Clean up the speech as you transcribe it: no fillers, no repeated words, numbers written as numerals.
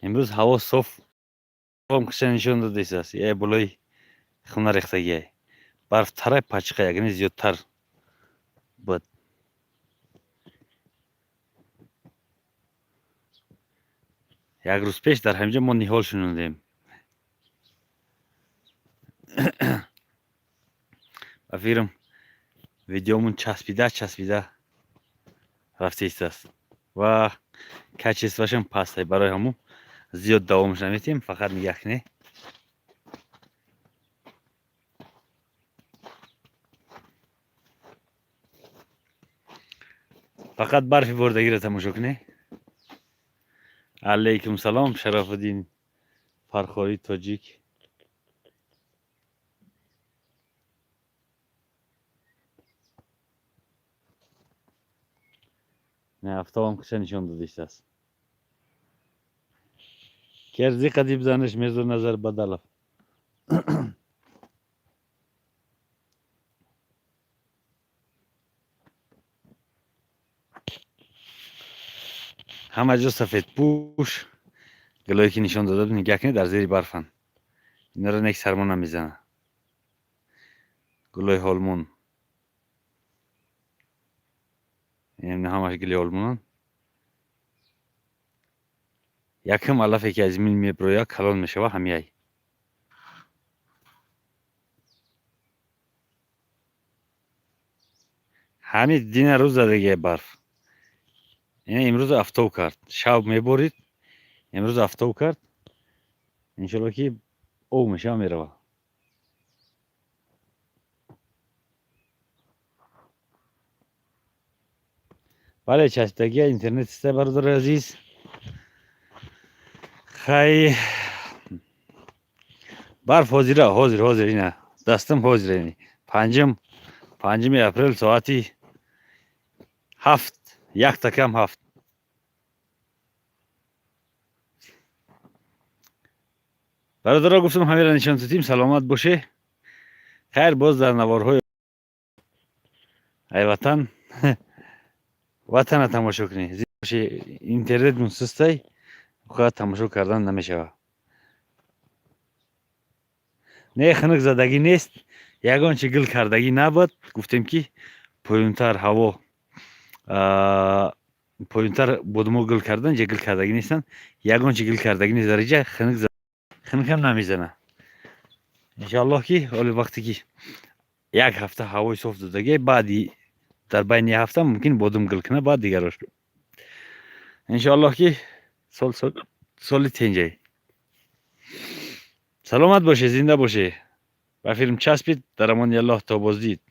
Имрӯз ҳаво соф киша нишон додааст. Е болои хона рехтагиай. Барф тарай пачқа, ягне зиёдтар буд. Як рӯз пеш дар ҳаминҷо мо ниҳол шунондем. Ба фикрам, видеомон часпида часпида рафта истааст ва качествоашам пастай, барои ҳамун зиёд давомаш наметиҳем, фақат нигаҳ кунед. Фақат барфи бордагиро тамошо кунед. Алайкум салом, Шарафуддин Фархорӣ тоҷик. Не, афтобам киша нишон дода истааст. Керзи қадиб занаш Мирзо Назар Бадалов. Ҳама ҷо сафедпӯш, гилое ки нишон дода буд, нигаҳ кунед, дар зери барфанд. Инро нек сармо намезанад. Гулои ҳолмон. Ин ҳамаш гили ҳолмонанд. Якум алафе ки аз замин мебирояд, калон мешава, ҳамияй. Ҳамин дина рӯз задагия барф. Ина имрӯз афтоб кард. Шаб меборид, имрӯз афтоб кард. Иншолло ки об мешава, мерава. Бале, часпидагия интернет иста, бародари азиз. Хай, барф ҳозира, ҳозир, ҳозир, ина дастам ҳозир, ини 5-уми апрел, соати 6:06. Бародаро, гуфтам, ҳамеро нишон додем. Саломат боше. Хайр, боз дар наворҳои ай ватан ватана тамошо кунед. Интернет мунсустай, фақат тамошо кардан намешавад. Не, хунук задагӣ нест, ягон чи гил кардагӣ набуд. Гуфтем ки поёнтар ҳаво, поёнтар бодумо гил кардан, ҷа гил кардагӣ нестанд, ягон чи гил кардагӣ нест. Дар инҷа хунук хунукам намезана. Иншоаллоҳ ки ҳоли вақте ки як ҳафта ҳавои соф додагӣ, баъди дар байни як ҳафта мумкин бодум гил кунад, баъд дигарош. Иншоаллоҳ ки сол соли тенҷай. Саломат боше, зинда боше. Ба филм часпид. Дар амони Аллоҳ, то боздид.